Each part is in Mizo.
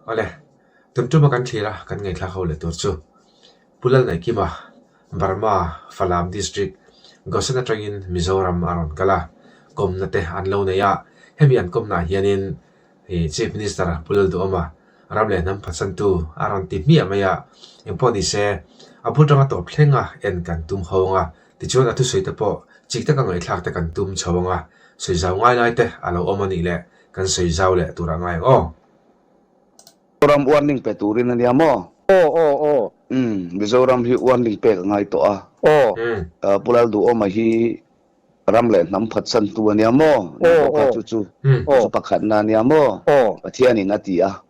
Awle, tum tuma kan thlir a, kan ngaihthlak ho leh tur chu Pu Lalnaihkima, Burma, Falam District, Gosen atangin Mizoram a rawn kal a, kawmna te an lo nei a, hemi an kawmnaah hianin Chief Minister Pu Lalduhawma ram leh hnam phatsantu a rawn ti hmiah mai a, engpawh ni se a bul tanga tawp thlenga en kan tum ho ang a, tichuan a thusawi te pawh chik taka ngaihthlak te kan tum chho ang a, sawi zau ngai lai te a lo awm a nih leh kan sawi zau leh tur a ngai ang aw. Mizoram warning pe turin a nia maw? Aw aw aw. Umm Mizoram hi warning pek a ngai tawh a. Aw. Pu Lalduhawma hi Ram leh hnam phatsantu a nia maw? Ni bawk a, chu chu chu pakhatna a nia maw? Pathianin a ti a.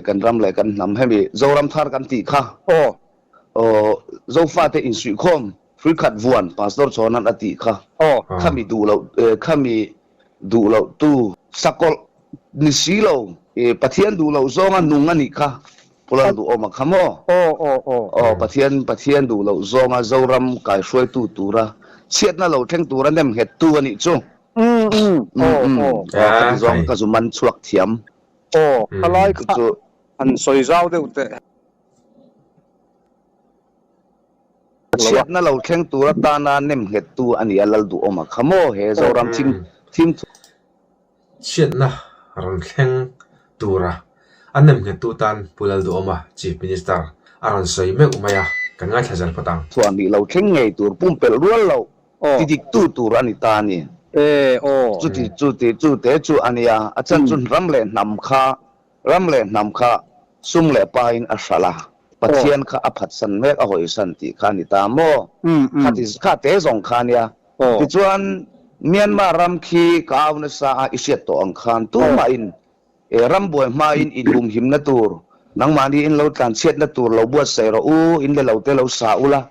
Kan ram leh kan hnam hemi Zoram thar kan tih kha. Aw, Zofate insuihkhawm hrui khat vuan Pastor Chhawna'n a tih kha. Khami duh loh, khami duh loh tu sakawlh ni si lo, Pathian duh loh zawnga nung a nih kha. Pu Lalduhawma kha maw? Aw aw aw. Aw, Pathian, Pathian duh loh zawnga Zoram kaihruaitu tura chhiatna lo thleng tura nem nghettu a nih chu. Umm umm aw aw. Aw, khati zawng ka zu man chhuak thiam. Aw, khalai kha han sawi zau deuh teh. Chhiatna lo thleng tura tana nem nghettu a ni a Lalduhawma kha maw? He Zoram thim thim thu. Chhiatna rawn thleng tura a nemnghettu tan Pu Lalduhawma, Chief Minister, a rawn sawi meuh mai a, kan ngaithla zel phawt ang. Thuah nih lo thleng ngei tur pumpelh rual loh ti diktu tur a ni ta a ni. Chuti chuti chute chu a nia, a chan chu ram leh hnam kha ram leh hnam kha sum leh pain a hralh a, Pathian kha a phatsan mek a hawisan tih kha a ni ta maw? Khati kha te zawng kha a nia. Tichuan, Myanmar ram khi ka au nasa a, i hriat tawh ang khan tumahin ram buai hmain inhumhimna tur, nangmahni in lo tlanchhiatna tur lo buatsaih rawh u, in le lo te lo sa ula,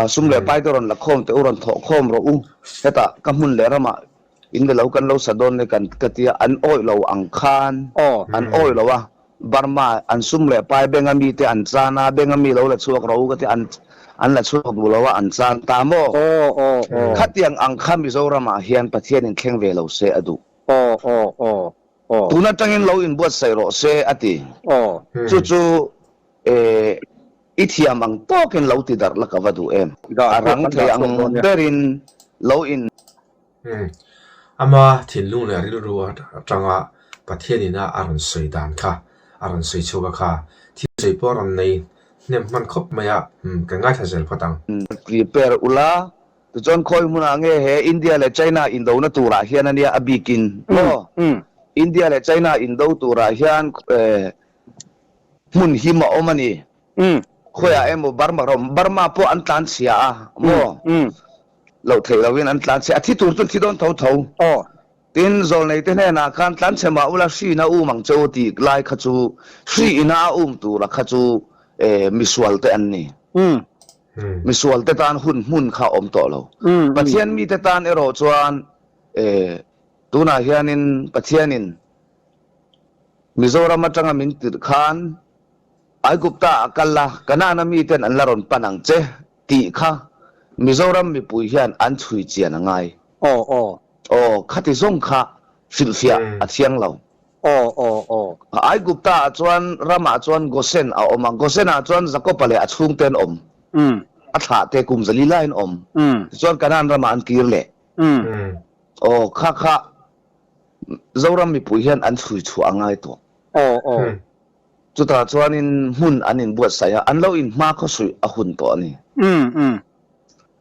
sum leh pai te rawn la khawm teh u, rawn thawh khawm rawh u, hetah ka hmun leh ramah in le lo kan lo sa dawn le kan ka tia, an awih lo ang khan an awih lo a, Burma an sum leh pai benga mi te an chan a, benga mi lo la chhuak rawh u ka ti an an la chhuak duh lo a an chan ta maw? Khatiang ang kha Mizoram ah hian Pathian in thleng ve lo se a duh. Tun atangin lo inbuatsaih rawh se a ti. Chu chu i thiam ang tawkin lo ti darh la ka va duh em. A rang thei ang berin lo in. Umm. Ama thinlung leh rilru atanga Pathian ina a rawn sawi dan kha, a rawn sawi chhuak a kha, thil sawi pawh a rawn nei hnem hman khawp mai a, umm, kan ngaithla zel phawt ang. Prepare ula, tichuan khawi hmunah nge he India leh China indona turah hian ania a bikin maw? India leh China indo turah hian hmun him a awm a ni. Khawiah emaw Burma ram, Burma pawh an tlanchhia a maw? Loh theih loin an tlanchhe a thi tur chu an thi dawn tho tho. Aw. Tin, Zawlneite hnenah khan tlanchhe mah ula hri ina um ang che u tih lai kha chu hri ina a um tura kha chu misualte an ni. Misualte tan hun hmun kha a awm tawh lo. Pathian mite tan erawh chuan tunah hianin Pathianin Mizoram atanga min tirh khan Aigupta a kal a, Kanaan-a miten an la rawn pan ang che tih kha Mizoram mipui hian an chhui chian a ngai. Aw aw. Aw, khati zawng kha hrilhfiah a thiang lo. Aw aw aw. Aigupta ah chuan ramah chuan Gosen a awm a, Gosen ah chuan Jakob-a leh a chhungte an awm. A thlahte kum zali laiin awm. Tichuan Kanaan ramah an kir leh. Aw, kha kha Zoram mipui hian an chhui chhuah a ngai tawh. Aw aw. Chutah chuanin hmun an inbuatsaih a, an lo inhma khawsuih a hun tawh a ni.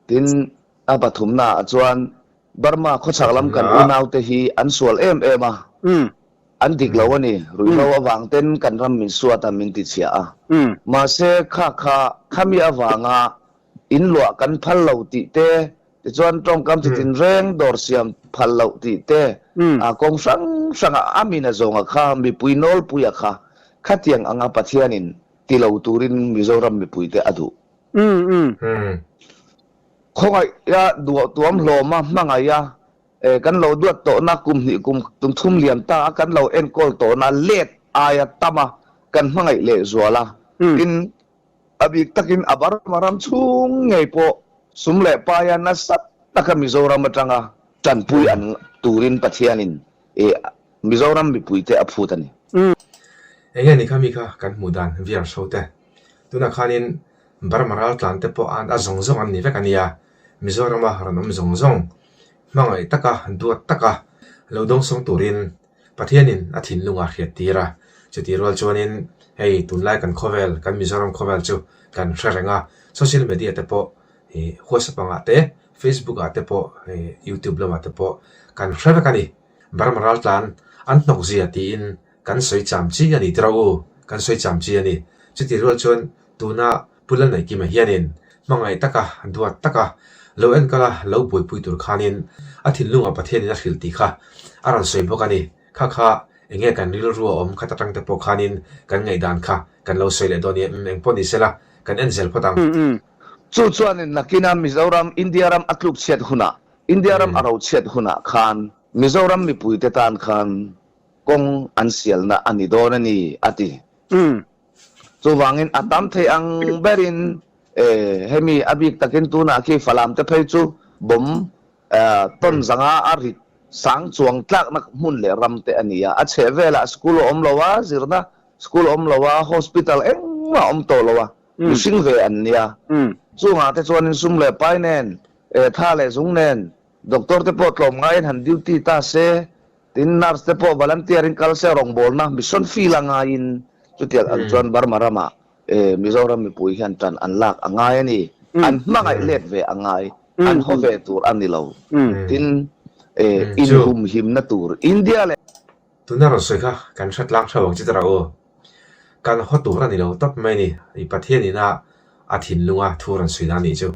Tin, a pathumnaah chuan Burma khawchhak lam kan unaute hi an sual em em a, an dik lo a ni. Ruihhlo avang ten kan ram min suat a, min tichhia a. Mahse, kha kha khami avanga inluah kan phal lo tih te, Tichuan tawngkam chi tinreng dawr siam phal loh tih te, a kawng hrang hranga a min a zawnga kha mipui nawlpuia kha khatiang anga Pathianin ti lo turin Mizoram mipuite a duh. Khawngaih a duah tuam hlawma hmangaih a kan lo duat tawhna kum hnih kum tum thum liam ta a kan lo enkawl tawhna let aia tama kan hmangaih leh zual a, tin A bik takin a Burma ram chhung ngei pawh sum leh paia nasa taka Mizoram atanga tanpui an turin Pathianin Mizoram mipuite a phut a ni. Enge ni kha mi kha kan hmuh dan viewers ho te. Tunah khanin Burma raltlan te pawh a zawng zawng an ni vek a nia. Mizorama rawn awm zawng zawng hmangaih taka duat taka lo dawngsawng turin Pathianin a thinlung a hriat tir a. Chutih rual chuanin hei tunlai kan khawvel kan Mizoram khawvel chu kan hre reng a, social media te pawh ih WhatsApp angah te Facebook ah te pawh ih YouTube lamah te pawh kan hre vek a ni. Burma raltlan an hnawk zia tiin kan sawi cham chi a ni tiraw u, kan sawi cham chi a ni. Chutih rual chuan tuna Pu Lalnaihkima hianin hmangaih taka, duat taka lo enkawl a, lo buaipui tur khanin a thinlungah Pathianin a hrilh tih kha a rawn sawi bawk a ni. Kha kha eng nge kan rilru a awm khat atang te pawh khanin kan ngaihdan kha kan lo sawi leh dawn i, umm engpawh ni sela kan en zel phawt ang. Chu chuanin nakina Mizoram, India ram a tluk chhiat hunah, India ram a ro chhiat hunah khan Mizoram mipuite tan khan kawng an sialna a ni dawn a ni, a ti. Chuvangin a tam thei ang berin hemi a bik takin tunah khi Falam te phei chu bomb tawn zanga a rit sang chuang tlakna hmun leh ram te a ni a. A chheh velah school a awm lo a, zirna school a awm lo a, hospital engmah a awm tawh lo a, mihring ve an nia. Chungah te chuanin sum leh pai nen, tha leh zung nen doctor te pawh tlawm ngaiin han duty ta se, Tin, nurse te pawh volunteer in kal se rawngbawlna mission field a ngaiin chutiang ang chuan Burma ramah Mizoram mipui hian tan an lak a ngai a ni. An hmangaih let ve a ngai, an haw ve tur a ni lo. Tin, inhumhimna tur India leh. Tuna rawn sawi kha kan hre tlang theuh ang che tara aw. Kan haw tur a ni lo tawp mai ni. I Pathian ina a thinlunga thu rawn sawi dan nih chu.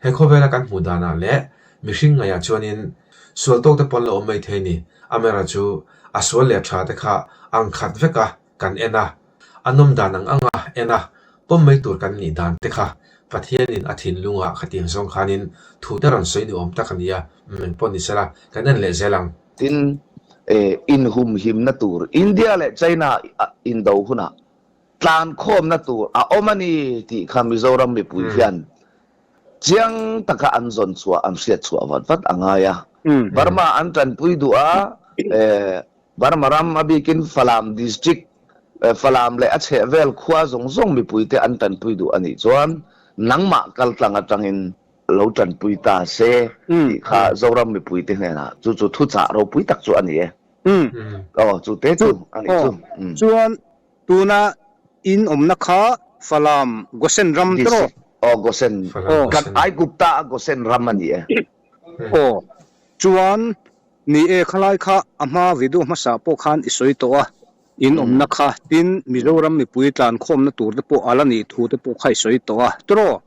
He khawvela kan hmuh danah leh mihring ngaihah chuanin sual tawk te pawn la awm mai thei ni. Amaherawhchu a sual leh tha te kha ang khat vek a kan en a, a nawm dan ang anga en a pawm mai tur kan nih dan te kha Pathianin a thinlungah khatiang zawng khanin thu te rawn sawi ni awm tak a ni a, umm engpawh ni sela kan en leh zel ang. Tin, inhumhimna tur India leh China indo hunah tlankhawmna tur a awm a ni tih kha Mizoram mipui hian chiang taka an zawn chhuah, an hriat chhuah vat vat a ngai a. Burma an tanpui duh a, Burma ram a bikin Falam District, Falam leh a chhehvel khua zawng zawng mipuite an tanpui duh a nih chuan nangmah kaltlang atangin lo tanpui ta se tih kha Zoram mipuite hnenah chu chu thuchah ropui tak chu a ni e. Aw chu te chu a nih chu. Chuan tuna in awmna kha Falam Gosen ram te rawh. Aw Gosen kan Aigupta a Gosen ram a ni e. Aw chuan ni e khalai kha a hma video hmasa pawh khan i sawi tawh a. In awmna kha tin Mizoram mipui tlankhawmna tur te pawh a la nih thu te pawh kha i sawi tawh a, tiraw?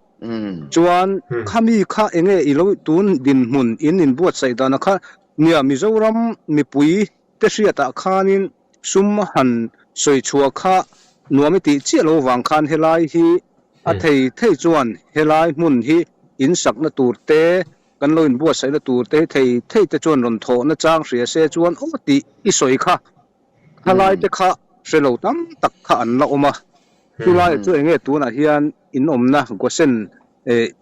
Chuan khami kha enge i lo tun dinhmun in inbuatsaih dana kha nia Mizoram mipui te hriatah khanin sum han sawi chhuah kha nuam i tih chiah lo vang khan helai hi a thei thei chuan helai hmun hi in sakna tur te kan lo inbuatsaihna tur te hi thei thei te chuan rawn thawhna chang hria se chuan aw tih i sawi kha Thalai te kha hre lo tam tak kha an la awm a, chulai chu enge tunah hian in awmna Gosen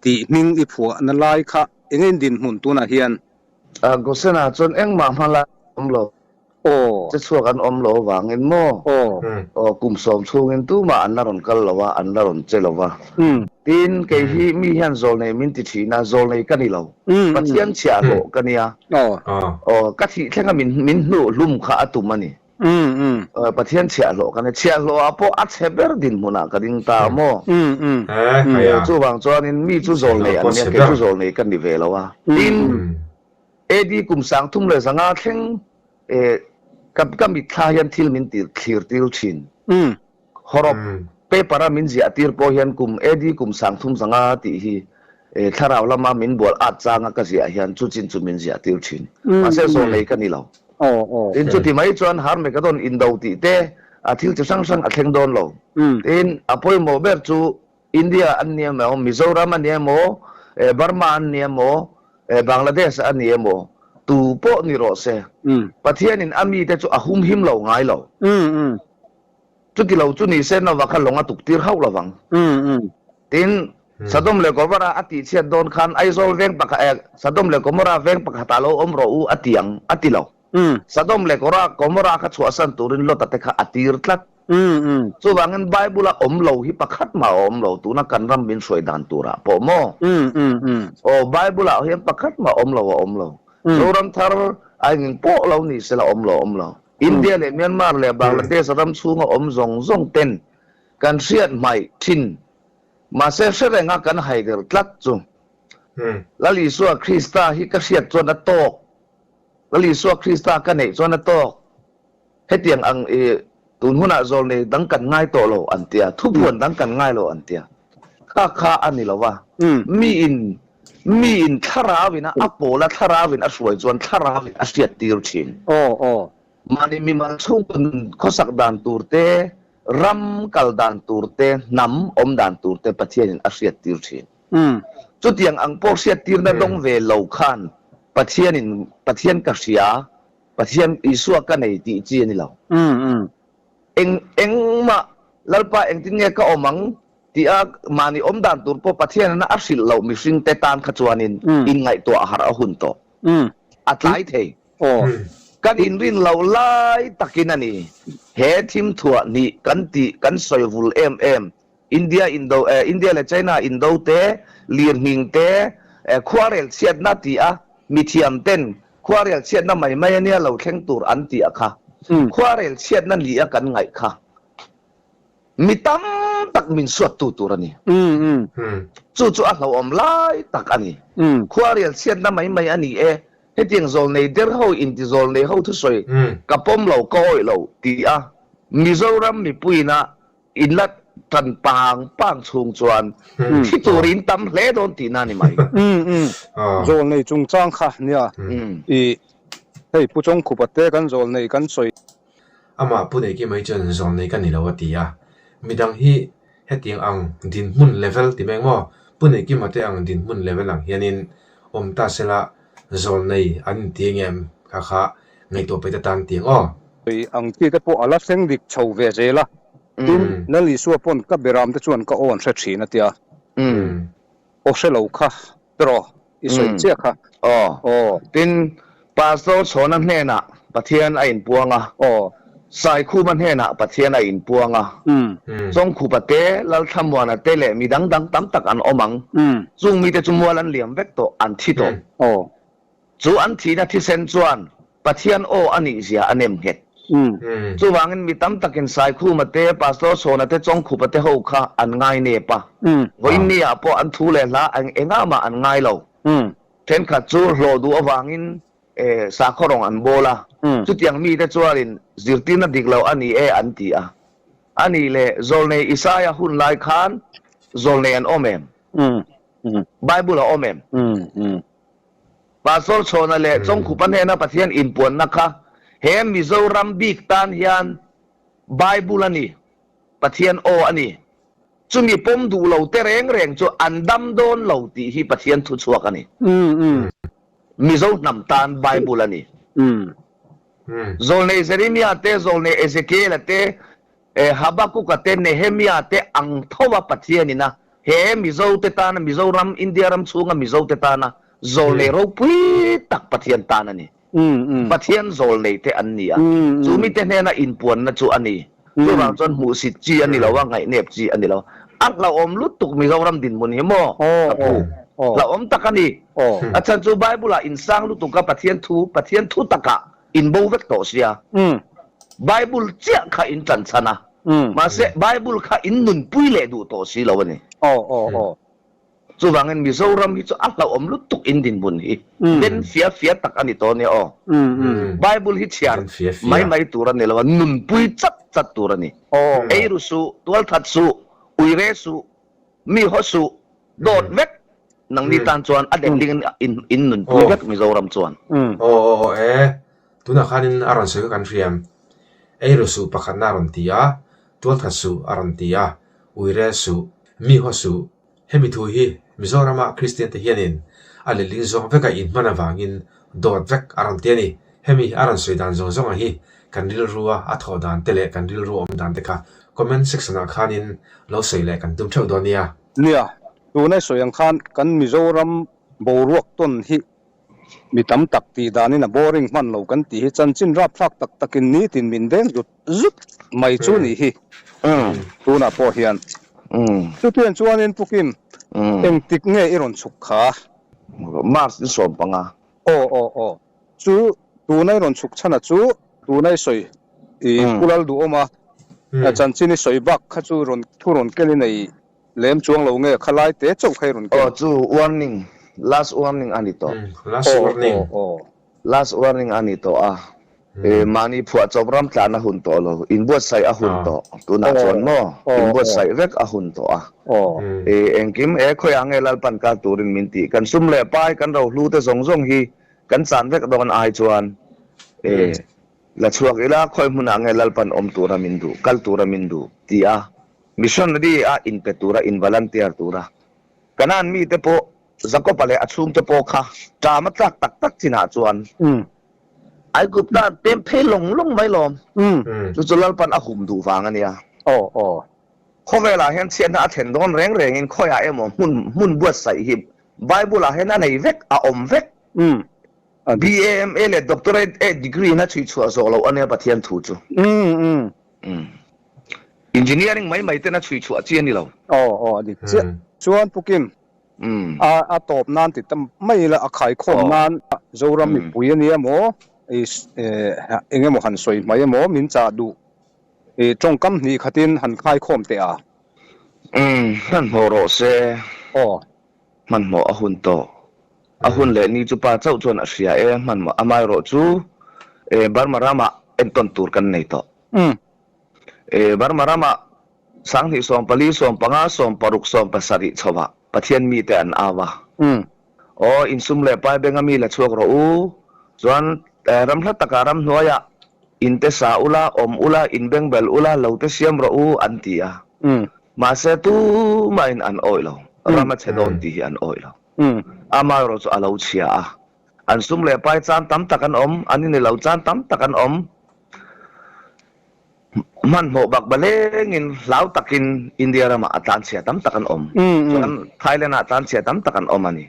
tih hming i phuahna lai kha enge in dinhmun tunah hian? Gosen ah chuan engmah hma lai a awm lo. Aw. Che chhuak an awm lo avangin maw? Aw. Aw, kum sawm chhungin tumah an la rawn kal lo a, an la rawn che lo va. Tin, kei hi mi hian zawlnei min ti thin a, zawlnei ka ni lo. Pathian chhiahhlawh ka nia. Aw, ka thih thlenga min min hnuh hlum kha a tum a ni. Pathian chhiahhlawh ka nia. Chhiahhlawhah pawh a chhe ber dinhmunah ka ding ta maw? Chuvang chuanin mi chu zawlnei an nia, kei chu zawlnei ka ni ve lo a. Tin, AD kum 3500 thleng ka ka mitthla hian thil min tir thlir tir thin. Hawrawp paper a min ziah tir pawh hian kum AD kum 3500 tih hi thlarau lama min bual at changa ka ziah hian chu chin chu min ziah tir thin. Mahse zawlnei ka ni lo. Tin chuti mai chuan Harmagedon indo tih te a thil chi hrang hrang a thleng dawn lo. Tin a pawimawh ber chu India an ni emaw, Mizoram a ni emaw, Burma an ni emaw, Bangladesh a ni emaw, tu pawh ni rawh se. Pathianin a mite chu a humhim lo ngai lo. Chuti lo chu ni se Nova kha lawng a tuk tir hauh lovang. Tin, Sodom leh Gomorrah a tih chhiat dawn khan Aizawl veng pakhat eh Sodom leh Gomorrah veng pakhatah lo awm rawh u a ti ang a ti lo. Sodom leh Gomorrah kha chhuahsan turin Lot-a te kha a tir tlat. Chuvangin Bible-a awm lo hi pakhat mah a awm lo, tuna kan ram min hruai dan turah pawh maw? Aw, Bible-ah hian pakhat mah awm lo a awm lo. Zoram thar a engeng pawh lo ni sela awm lo a awm lo. India leh Myanmar leh Bangladesh ram chhunga awm zawng zawng ten kan hriat hmaih thin. Mahse hre renga kan haider tlat chu. Lal Isua Krista hi ka hriat chuan a tawk. Lal Isua Krista ka neih chuan a tawk. Hetiang ang i tun hunah zawlnei dang kan ngai tawh lo an tia, thupuan dang kan ngai lo an tia. Kha kha a ni lo va. Mi in mi in thlarau in a a pawl a thlarau in a hruai chuan thlarau in a hriat tir thin. Mahni mimal chhungkaw nun khawsak dan tur te, ram kal dan tur te, hnam awm dan tur te Pathian in a hriat tir thin. Chutiang ang pawh hriat tirna dawng ve lo khan Pathian in Pathian ka hria Pathian Isua ka nei tih chi a ni lo. Eng engmah Lalpa engtin nge ka awm ang tih a mahni awm dan tur pawh Pathian a hrilh loh mihring te tan kha chuanin inngaihtuah a harh a hun tawh. A tlai thei. Kan inrin loh lai takin a ni. He thim thuah hnih kan tih kan sawi vul em em India indo India leh China indo te lirnghing te khuarel chhiatna tih a mithiam ten Khuarel chhiatna mai mai a nia lo thleng tur an tih a kha. Khuarel chhiatna ni a kan ngaih kha mi tam tak min suattu tur a ni. Chu chu a hlauhawm lai tak a ni. Khuarel chhiatna mai mai a ni e, hetiang zawlnei der ho inti zawlnei ho thusawi ka pawm lo ka awih lo ti a Mizoram mipuiin a In la tan pang pang chhung chuan thi tur in tam hle dawn tihna a ni mai. Zawlnei chungchang kha nia i hei Pu Chawngkhupa te kan zawlnei kan sawi. Amah Pu Neihkima hi chuan zawlnei ka ni lo a ti a, midang hi hetiang ang dinhmun level ti mai maw Pu Neihkima te ang dinhmun level ang hianin awm ta sela zawlnei an inti engem kha kha Ngaihtuah peih te tan tiang aw. Ang chi te pawh a la thleng dik chho ve zel a, tin Lal Isua pawn ka beram te chuan ka aw an hre thin a tia. Aw hre lo kha tiraw i sawi chiah kha. Aw. Tin Pastor Chhawna hnenah Pathian a inpuang a. Aw. Saikhuma hnenah Pathian a inpuang a. Chawngkhupa te, Lalthlamuana te leh mi dang dang tam tak an awm ang. Chung mite chu mual an liam vek tawh, an thi tawh. Aw. Chu an thihna thisen chuan Pathian aw a nihzia a nem nghet. Chuvangin mi tam takin Saikhuma te, Pastor Chhawna te, Chawngkhupa te ho kha an ngai nep a. Vawiin ni ah pawh an thu leh hla eng engah mah an ngai lo. Thenkhat chu hlawh duh avangin sakhaw rawng an bawl a. Chutiang mite chuanin zirtirna dik lo a ni e an ti a. A nih leh Zawlnei Isaia hun lai khan zawlnei an awm em? Bible a awm em? Pastor Chhawna leh Chawngkhupa hnena Pathian inpuanna kha he Mizoram bik tan hian Bible a ni, Pathian aw a ni. Chumi pawm duh lo te reng reng chu an dam dawn lo tih hi Pathian thuchhuak a ni. Mizo hnam tan Bible a ni. Zawlnei Jeremia te, Zawlnei Ezekiela te, Habakuka te, Nehemia te ang tho a Pathianin a he Mizo te tana, Mizoram, India ram chhunga Mizo te tana zawlnei ropui tak Pathian tan a ni. Pathian zawlnei te an ni a, chu mite hnena inpuanna chu a ni. Chuvang chuan hmuhsit chi a ni lo a, ngaihnep chi a ni lo. A hlauhawm lutuk Mizoram dinhmun hi maw ka pu? Hlauhawm tak a ni. A chhan chu Bible-ah insang lutuka Pathian thu, Pathian thu takah in bo vek tawh sia. Bible chiah kha in tan chhan a, mahse Bible kha in nunpui leh duh tawh si lo a ni. Chuvangin Mizoram hi chu a hlauhawm lutuk in dinhmun hi den fia fia tak a ni tawh nia aw. Bible hi chhiar mai mai tur a ni lo a, nunpui chat chat tur a ni. Eiru suh, tualthat suh, uire suh, mi haw suh, dawt vek nangni tan chuan a letling in in nunpui vek Mizoram chuan. Aw aw aw e, tunah khanin a rawn sawi kha kan hriam. Eiru suh pakhatna a rawn ti a, tualthat suh a rawn ti a, uire suh, mi haw suh. Hemi thu hi Mizorama Kristian te hianin a letling zawng veka inhman avangin dawt vek a rawn ti a ni. Hemi a rawn sawi dan zawng zawnga hi kan rilrua a thawh dan te leh kan rilru awm dan te kha comment section ah khanin lo sawi leh kan tum theuh dawn nia. Nia, tuna i sawi ang khan kan Mizoram boruak tawn hi. Mi tam tak tih danin a boring hman lo kan tih hi chanchin rapthlak tak takin nitin min deng zut zut mai chu nih hi tunah pawh hian. Chutiang chuanin Pu Kim, engtik nge i rawn chhuk kha? March ni 15. Aw aw aw. Chu tuna i rawn chhuk chhana chu tuna i sawi i Pu Lalduhawma chanchin i sawi bak kha chu rawn thu rawn ken i nei Lem chuang lo nge kha lai te chauh kha i rawn ken. Aw chu warning, last warning a ni tawh. Last warning. Aw aw. Last warning a ni tawh a. Mahni phuahchawp ram tlan a hun tawh lo, inbuatsaih a hun tawh. Tunah chuan maw inbuatsaih vek a hun tawh a. Engkim e khawiah nge Lalpan kal turin min tih? Kan sum leh pai, kan rohlu te zawng zawng hi kan chan vek dawn ai chuan la chhuak ila khawi hmunah nge Lalpan awm tura min duh, kal tura min duh ti a Missionary a inpe tura in volunteer tura Kanaan mite pawh Jakob-a leh a chhungte pawh kha ṭam a tlak tak tak chinah chuan Aigupta an pem phei lawng lawng mai lawm. Chu chu Lalpan a hum duh vang a nia. Khawvelah hian chhiatna a thlen dawn reng rengin khawiah emaw hmun hmun buatsaih hi Bible-ah hian a nei vek, a awm vek. BA, MA leh Doctorate A degree in a chhui chhuah zawh loh a nia Pathian thu chu. Engineering mai mai ten a chhui chhuah chi a ni lo. Aw aw a dik chiah. Chuan Pu Kim, a a tawp nan ti ta mai ila a khaikhawm nan Zoram mipui a nia maw eng emaw han sawi hmai emaw min chah duh i tawngkam hnih khatin han khaikhawm teh a. Hmanhmawh rawh se. Aw. Hmanhmawh a hun tawh. A hun leh ni chu pa chauh chuan a hria e, hmanhmawh amaherawh chu Burma ramah entawn tur kan nei tawh. Burma ramah 2014, 15, 17 chhovah Pathian mite an au a. Aw, insum leh pai benga mi la chhuak rawh u. Chuan ram hla takah ramhnuaiah inte sa ula, awm ula, inbengbel ula, lo te siam rawh u an ti a. Mahse tumahin an awih lo. Ram a chhe dawn tih hi an awih lo. Amaherawh chu a lo chhia a. An sum leh pai chan tam tak an awm, an ini lo chan tam tak an awm. Hmanhmawh bak balengin hlau takin India ramah a tlanchhia tam tak an awm. Chuan Thailand ah tlanchhia tam tak an awm a ni.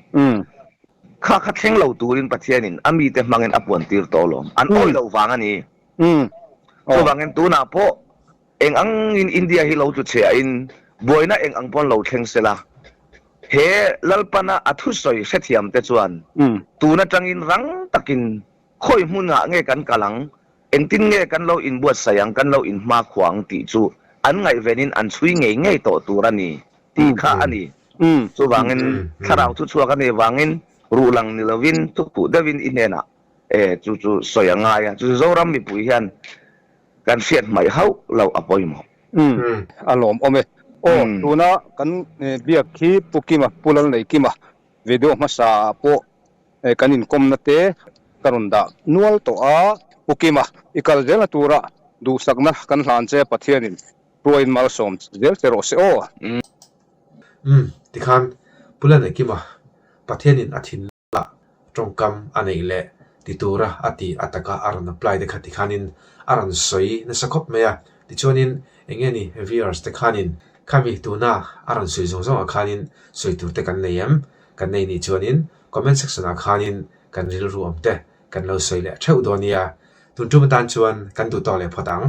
Kha kha thleng lo turin Pathianin a mite hmangin a puan tir tawh alawm. An awih loh vang a ni. Chuvangin tunah pawh Eng angin India hi lo tlu chhiahin buaina eng ang pawn lo thleng sela, he Lalpana a thusawi hrethiamte chuan tun atangin rang takin khawi hmunah nge kan kal ang, engtin nge kan lo inbuatsaih ang, kan lo inhmakhua ang tih chu an ngaihvenin an chhui ngei ngei tawh tur a ni tih kha a ni. Chuvangin thlarau thu chhuak a nih vangin ruh lang ni lovin thukhuh deuhin i hnenah chu chu sawi a ngai a, chu chu Zoram mipui hian Kan hriat hmaih hauh lo a pawimawh. Umm a lawmawm e. Aw tuna kan biak hi Pu Kima, Pu Lalneikima video hmasa ah pawh kan inkawmna te ka rawn dah nual tawh a. Pu Kima i kal zelna tura duhsakna kan hlan che Pathianin hruaiin malsawm zel che rawh se aw. Umm tikhan Pu Lalneikima Pathianin a thin ah tawngkam a neih leh ti tura a tih a taka a rawn apply te kha tikhanin a rawn sawi nasa khawp mai a. Tichuanin eng nge ni viewers te khanin khami tuna a rawn sawi zawng zawngah khanin sawi tur te kan nei em? Kan nei nih chuanin comment section ah khanin kan rilru awm te kan lo sawi leh theuh dawn nia. Tun tum atan chuan kan duh tawk leh phawt ang.